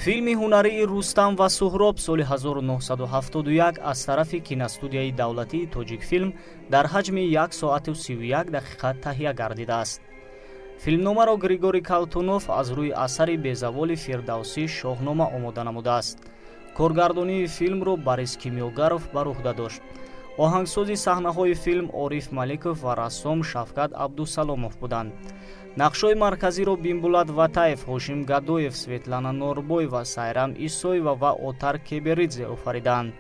Филми ҳунарии «Рустам ва Суҳроб» соли 1971 аз тарафи киностудияи давлатии «Тоҷикфилм» дар ҳаҷми 1 соату 31 дақиқа таҳия гардидааст. Филмномаро Григорий Калтунов аз рӯи асари безаволи Фирдавсӣ «Шоҳнома» омода намудааст. Коргардонии филмро Борис Кимёгаров бар уҳда дошт. Оҳангсози саҳнаҳои филм Ориф Маликов ва рассом Шавкат Абдусаломов буданд. Нақшҳои марказиро Бимбулат Ватаев, Ҳошим Гадоев, Светлана Норбоева, Сайрам Исоева ва Отар Кеберидзе офаридаанд.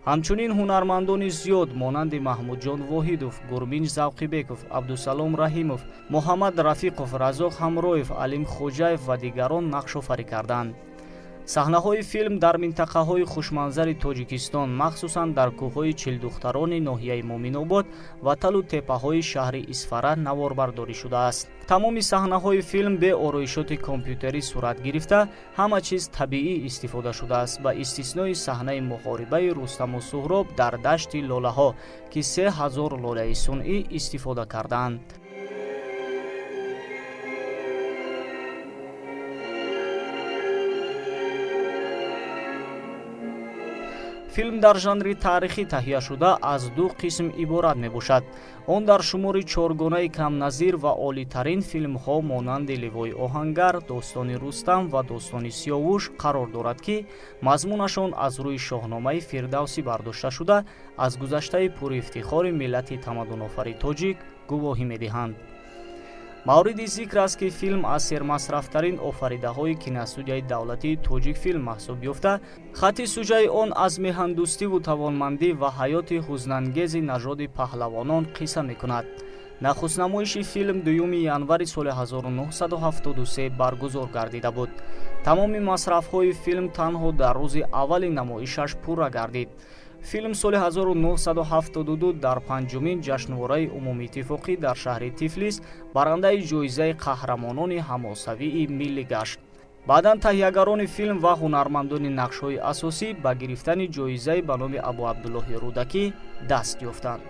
Ҳамчунин ҳунармандони зиёд монанди Маҳмудҷон Воҳидов, Гурминҷ Завқибеков, Абдусалом Раҳимов, Муҳаммад Рафиқов, Разоқ Ҳамроев, Алим Хоҷаев ва дигарон нақшофарӣ карданд. Саҳнаҳои филм дар минтақаҳои хушманзари Тоҷикистон, махсусан дар кӯҳҳои Чилдухтарони ноҳияи Муъминобод ва талу теппаҳои шаҳри Исфара наворбардорӣ шудааст. Тамоми саҳнаҳои филм бе ороишоти компютерӣ сурат гирифта, ҳама чиз табиӣ истифода шудааст, ба истиснои саҳнаи муҳорибаи Рустаму Суҳроб дар дашти лолаҳо, ки 3000 лолаи сунъӣ истифода кардаанд. Филм дар жанри таърихӣ таҳия шуда, аз ду қисм иборат мебошад. Он дар шумори чоргонаи камназир ва олитарин филмҳо монанди «Ливои оҳангар», «Достони Рустам» ва «Достони Сиёвуш» қарор дорад, ки мазмунашон аз рӯи Шоҳномаи Фирдавсӣ бардошта шуда, аз гузаштаи пурифтихори миллати тамаддунофари тоҷик гувоҳӣ медиҳанд. Мавриди зикр аст, ки филм аз сермасрафтарин офаридаҳои киностудияи давлатии «Тоҷикфилм» маҳсуб ёфта, хатти сужаи он аз меҳандӯстиву тавонмандӣ ва ҳаёти ҳузнангези нажоди паҳлавонон қисса мекунад. Нахустнамоиши филм 2 январи соли 1973 баргузор гардида буд. Тамоми масрафҳои филм танҳо дар рӯзи аввали намоишаш пурра гардид. Филм соли 1972 дар панҷумин ҷашнвораи умумииттифоқӣ дар шаҳри Тифлис барандаи ҷоизаи қаҳрамонони ҳамосавии миллӣ гашт. Баъдан таҳиягарони филм ва ҳунармандони нақшҳои асосӣ ба гирифтани ҷоизаи ба номи Абуабдуллоҳи Рӯдакӣ даст ёфтанд.